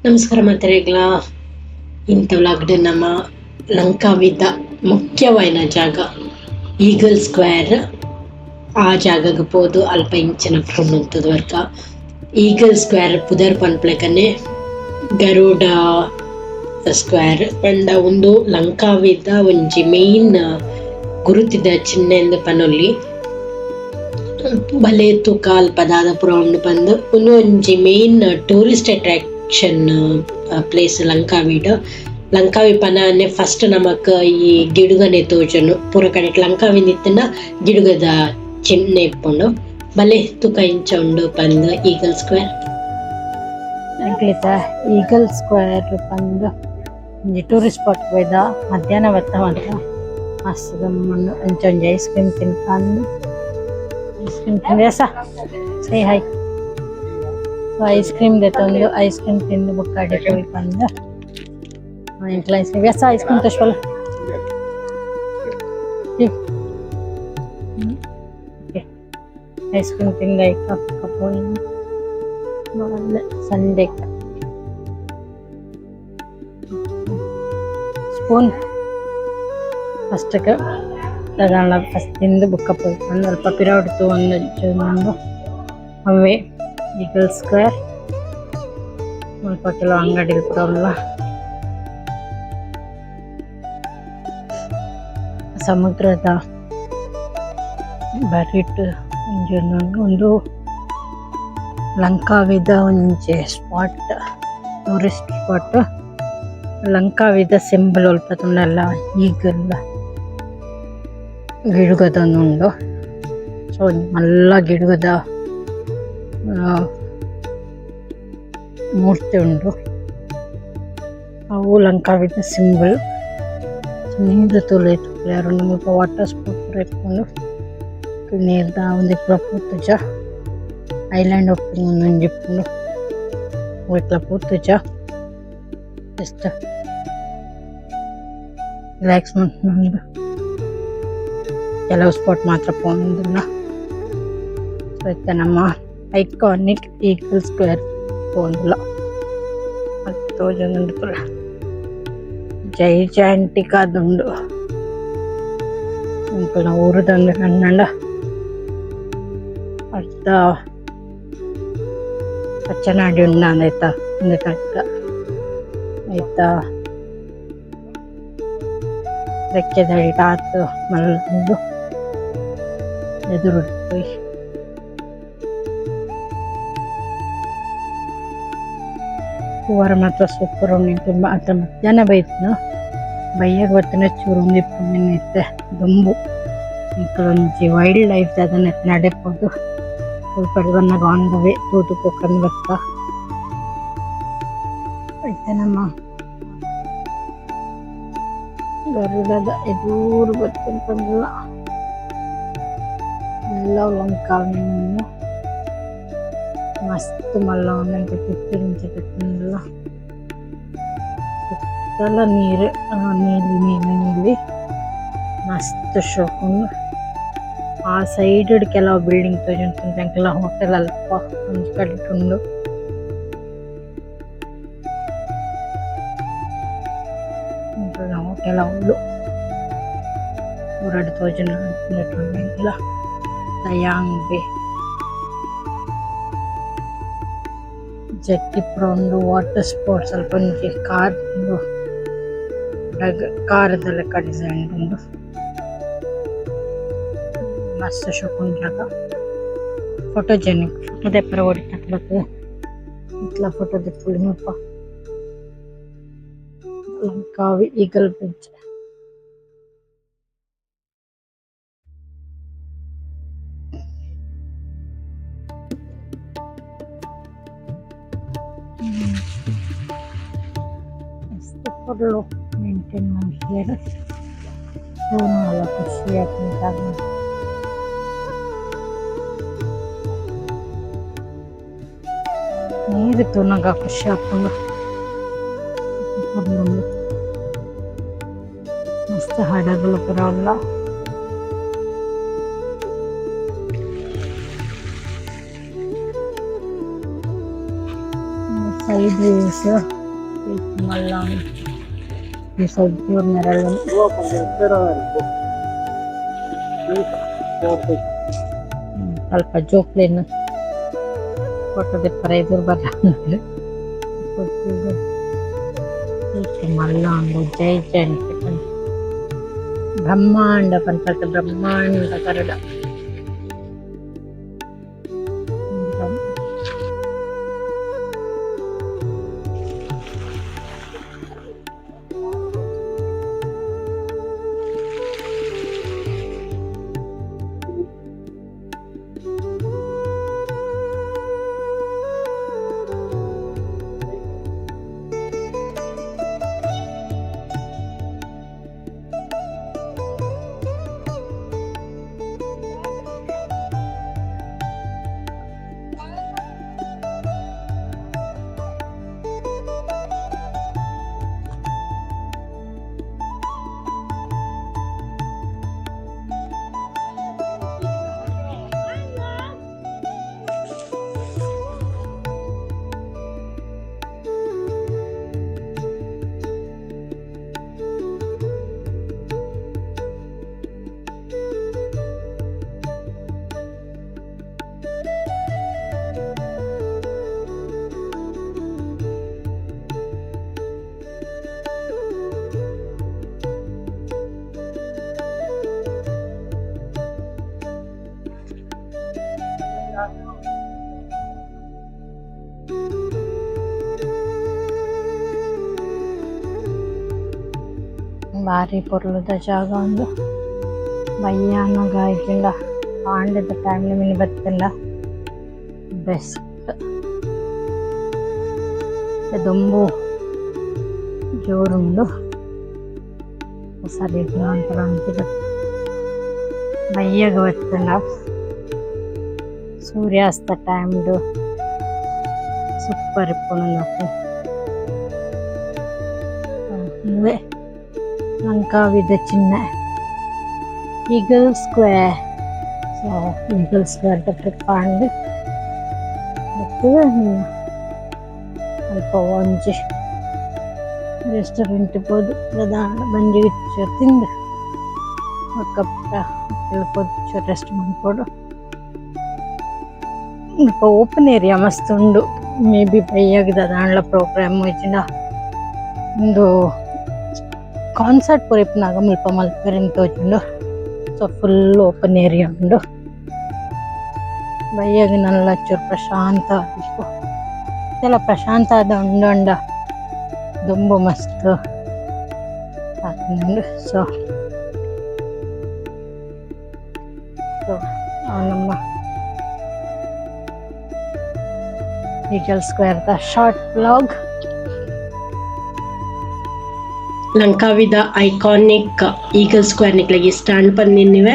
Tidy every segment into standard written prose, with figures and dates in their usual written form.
ನಮಸ್ಕಾರ ಮಾತೆರೆಗ್ಲ ಇಂತ ವ್ಲಾಗ್ಡ್ ನಮ ಲಂಕಾವಿದ ಮುಖ್ಯವಾಯಿನ ಜಾಗ ಈಗಲ್ ಸ್ಕ್ವೇರ್. ಆ ಜಾಗಗ್ ಪೋದು ಅಲ್ಪ ಇಂಚಿನ ಪುರ ವರ್ಕ. ಈಗಲ್ ಸ್ಕ್ವೇರ್ ಪುದರ್ ಪನ್ಪುಲೆಕನೆ ಗರುಡ ಸ್ಕ್ವೇರ್ ಪಂಡ ಉಂದು ಲಂಕಾವಿದ ಒಂಜಿ ಮೈನ್ ಗುರುತಿದ ಚಿಹ್ನೆ ಪನೊಲಿ. ಬಲೆ ತೂಕ ಅಲ್ಪ ದಾದ ಪೂರ ಉಂಡು ಪಂದ್ ಉಂದು ಒಂಜಿ main tourist attraction place ಲಂಕಾವಿಡ್. ಲಂಕಾವಿ ಪನನೆ first ನಮಕ್ ಈ ಗಿಡುಗನೆ ತೋಜುಂಡು ಪೂರ ಕಡೆಟ್ ಲಂಕಾವಿ ಇತ್ತಿನ ಗಿಡುಗದ ಚಿಹ್ನೆ ಇಪ್ಪುಂಡು. ಬಲೆ ತೂಕ ಇಂಚ ಉಂಡು ಪಂದ್ ಈಗಲ್ ಸ್ಕ್ವೇರ್. ಎಂಕ್ಲೆತ ಈಗಲ್ ಸ್ಕ್ವೇರ್ ಪಂದ್ ಒಂಜಿ ಟೂರಿಸ್ಟ್ ಸ್ಪಾಟ್ ಪೋಯಿದ ಮಧ್ಯಾಹ್ನ ಬತ್ತ ಮಾತ್ರ ಮಸ್ತ್ ಗಮ್ಮುಂಡು. ಅಂಚ ಒಂಜಿ ಐಸ್ ಕ್ರೀಮ್ ತಿನ್ಕಂದು ಐಸ್ ಕ್ರೀಮ್ ತಿಂದೆಸ say hi. So ice cream ದೆತ್ತೊಂದು ಐಸ್ ಕ್ರೀಮ್ ತಿಂದು ಬೊಕ್ಕ ಅಡೆ ಪೋಯಿ ಪಂದ್ ಎಂಕ್ಲ ಐಸ್ ಕ್ರೀಮ್ ಎಸ ಐಸ್ ಕ್ರೀಮ್ ತೋಜ್ಪಲ. Okay ice cream ತಿಂದ ಐಕ ಬೊಕ್ಕ ಪೋಯಿನ ಸಂಡೆ ಸ್ಪೂನ್ ಫಸ್ಟ್ ದಾದಾಂಡ ಫಸ್ಟ್ ತಿಂದು ಬೊಕ್ಕ ಪೋಯಿ ಪಂದ್ ಅಲ್ಪ ಪಿರವುಡು ತೂವೊಂದು ಅವ್ವೆ ಈಗಲ್ ಸ್ಕ್ವೇರ್. ಮುಲ್ಪ ಕೆಲವು ಅಂಗಡಿಲು ಪೂರ ಉಲ್ಲ. ಸಮುದ್ರದ ಬರಿಟ್ ಒಂಜಿ ಉಂದು ಲಂಕಾವಿದ ಒಂಜಿ ಸ್ಪಾಟ್, ಟೂರಿಸ್ಟ್ ಸ್ಪಾಟ್. ಲಂಕಾವಿದ ಸಿಂಬಲ್ ಒಲ್ಪ ತೂಂಡಲ ಈಗಲ್ ಗಿಡುಗದ ಉಂಡು. ಸೊ ಮಲ್ಲ ಗಿಡುಗದ ಮೂರ್ತಿ ಉಂಡು. ಅವು ಲಂಕಾವಿದ ಸಿಂಬಲ್. ನೀರು ತೂಲೆ ಯಾರು ಮುಲ್ಪ ವಾಟರ್ ಸ್ಪೋರ್ಟ್ ಪೂರ ಇಪ್ಪುಂಡು. ನೀರ್ದ ಉಂದೆಕ್ ಪೂರ ಪೋತುಜ ಐಲ್ಯಾಂಡ್ ಉಪ್ಪುನು ಒಂಜಿ ಇಪ್ಪುಂಡು, ಒಯಿಕ್ಲ ಪೋತುಜ. ಜಸ್ಟ್ ರಿಲ್ಯಾಕ್ಸ್ ಮನ್ಪೊಂದು ಕೆಲವು ಸ್ಪಾಟ್ ಮಾತ್ರ ಪೋವೊಂದುಲ್ಲ. ಸೊ ಇತ್ತೆ ನಮ್ಮ ಐಕಾನಿಕ್ ಈಗಲ್ ಸ್ಕ್ವೇರ್ ಪೋವೊಂದುಲ್ಲ. ಅಲ್ತ ತೋಜೊಂದುಂಡು ಪೂರ ಜೈಜಾಂಟಿಕ್ ಆದುಂಡು. ಎಂಕಲ್ನ ಊರುದಂದು ಪಂಡ ಅರ್ಧ ಪಚ್ಚನಾಡಿ ಉಂಡು ಐತ ಉಂದೆತ ಅರ್ಥ ಐತ ರೆಕ್ಕೆದಡಿಟ್ ಆತ್ ಮಲ್ಲ ಉಂಡು ಎದುರುಡು ಪೋಯಿ. ತೂವರೆ ಮಾತ್ರ ಸೂಪರ್ ಉಂಡು. ಎಂಕ್ ಮಾತ್ರ ಮಧ್ಯಾಹ್ನ ಬೈತ್ನ ಬಯ್ಯಗ್ ಬತ್ತುಂಡ ಚೂರು ಉಂದು ಇಪ್ಪುಂಡು ಇತ್ತೆ ದುಂಬು ಎಂಕುಲು ಒಂಜಿ ವೈಲ್ಡ್ ಲೈಫ್ ದಾದನ ಇತ್ತ್ಂಡ ಪೋದು ಸ್ವಲ್ಪ ಬನ್ನಗ ಆನ್ the way ತೂದು ಪೋಕಂದು ಬತ್ತ. ಇತ್ತೆ ನಮ್ಮ ಗರುಡದ ಎದುರು ಬತ್ತುಂಡು ಪಂಡಲ ಎಲ್ಲ ಲಂಕಾವಿ ಮಸ್ತ್ ಮಲ್ಲ ಉಂಡು. ತಿರ್ತ್ ಇಂಚ ತಿರ್ತುಂಡಲ ಸುತ್ತಲ ನೀರು, ನೀಲಿ ನೀಲಿ ನೀಲಿ ಮಸ್ತ್ ಶೋಕು ಉಂಡು. ಆ ಸೈಡ್ ಡ್ ಕೆಲವು ಬಿಲ್ಡಿಂಗ್ ತೋಜೊಂದುಂಡು ಎಂಕಲ್ನ ಹೋಟೆಲ್ ಅಲ್ಪ ಒಂಜಿ ಕಡೆಟ್ ಉಂಡು. ಎಂಕಲ್ನ ಹೋಟೆಲ್ ಅವ್ಲು ದೂರಡ್ ತೋಜುನ ಎಂಕಲ ದಯಾಂಗ್ ಬೇ. ಜೆಟ್ಟಿ ಪೂರ ಉಂಡು. ವಾಟರ್ ಸ್ಪೋರ್ಟ್ಸ್ ಅಲ್ಪ ಒಂಜಿ ಕಾರ್ ಉಂಡು, ಕಾರ್ ದ ಲೆಕ ಡಿಸೈನ್ ಉಂಡು. ಮಸ್ತ್ ಶೋಕು ಉಂಡು ಜಾಗ. ಫೋಟೋಜೆನಿಕ್ ಫೋಟೋ ದೆಪ್ಪರೆ ಬೊಡಿತ್ತಕ್ಲೆಗ್ ಇತ್ತ್ಲ ಫೋಟೋ ದೆಪ್ಪೊಲಿ ಮುಲ್ಪ. ಲಂಕಾವಿ ಈಗಲ್ ಬ್ರಿಡ್ಜ್. ಮಸ್ತ್ ಪೊರ್ಲು ಮೇಂಟೈನ್ ಮಲ್ಪುವೆರ್ ತೂನಗಲ ಖುಷಿ ಆಪುಂಡು ಜಾಗ. ನೀರು ತೂನಗ ಖುಷಿ ಆಪುಂಡು. ಪೊರ್ಲುಂಡು ಮಸ್ತ್ ಹಡಗುಲು ಪೂರ ಉಲ್ಲ. Side views ಮಲ್ಲ ಈ ಸೈಡ್ ಪೂರ ನೆರಳು. ಸ್ವಲ್ಪ ಜೋಕ್ಲೇನು ಫೋಟೋ ದೆಪ್ಪರೆ ಎದುರು ಬರ್ರ. ಮಲ್ಲ ಉಂಡು ಜೈಜೆಂಟ್ ಬ್ರಹ್ಮಾಂಡ ಪನ್ಪತ, ಬ್ರಹ್ಮಾಂಡ ಗರುಡ. ಬಾರಿ ಪೊರ್ಲುದ ಜಾಗ ಉಂದು. ಬಯ್ಯಾನಗ ಇಜ್ಜಿಂಡ ಕಾಂಡೆದ ಟೈಮ್ ಮಿನಿ ಬತ್ತುಂಡ ಬೆಸ್ಟ್. ದೊಂಬು ಜೋರುಂಡು, ಸರಿ ಒಂಥರ ಒಂಜಿ ಬಯ್ಯಗ್ ಬತ್ತುಂಡ ಸೂರ್ಯಾಸ್ತ ಟೈಮ್ಡ್ ಸೂಪರ್ ಇಪ್ಪುಂಡು. ಉಂದುವೆ ಲಂಕಾವಿದ ಚಿಹ್ನೆ, eagle square. So eagle square the trip ಆಂಡ್. ಬತ್ತ್ ಅಲ್ಪ ಒಂಜಿ ರೆಸ್ಟೋರೆಂಟ್ ಪೋದು ಪ್ರಧಾನ ಬಂಜಿ ಗಿಚ್ಚ ತಿಂದು ಬೊಕ್ಕ ಪೋದು ಚೂರು ರೆಸ್ಟ್ ಮನ್ಪೊಡು. ಮುಲ್ಪ ಓಪನ್ ಏರಿಯಾ ಮಸ್ತ್ ಉಂಡು. ಮೇ ಬಿ ಬಯ್ಯಗ್ ದಾದಾಂಡ್ಲ ಪ್ರೋಗ್ರಾಮ್ ಇಜ್ಜಿಂಡ ಉಂದು ಕಾನ್ಸರ್ಟ್ ಪೂರ ಇಪ್ಪುನಗ ಮುಲ್ಪ ಮಲ್ಪೆರೆಂದ್ ತೋಜುಂಡು. So full open area ಉಂಡು. ಬಯ್ಯಗ್ ನನಲ ಚೂರು ಪ್ರಶಾಂತ ಆದಿಪ್ಪು. ಇತ್ತೆಲ ಪ್ರಶಾಂತ ಆದ್ ಉಂಡು ದುಂಬು ಮಸ್ತ್ ಆತುಂಡು. ಸೊ ಸೊ ನಮ್ಮ ಈಗಲ್ ಸ್ಕ್ವೇರ್ ದ ಶಾರ್ಟ್ ವ್ಲಾಗ್. ಲಂಕಾವಿದ iconic eagle square ನಿಕ್ಲೆಗ್ ಇಷ್ಟ ಪಂದಿನ್ನಿವೆ.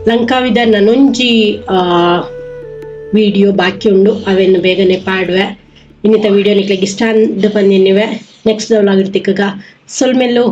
ಲಂಕಾವಿದ ನನೊಂಜಿ ವಿಡಿಯೋ ಬಾಕಿ ಉಂಡು, ಅವೆನ್ ಬೇಗನೆ ಪಾಡುವೆ. ಇನ್ನಿತ ವಿಡಿಯೋ ನಿಕ್ಲೆಗ್ ಇಷ್ಟ ಅಂದ್ ಪಂದಿನ್ನಿವೆ. Next vlog ತಿಕ್ಕಗ. ಸೊಲ್ಮೆಲ್ಲು.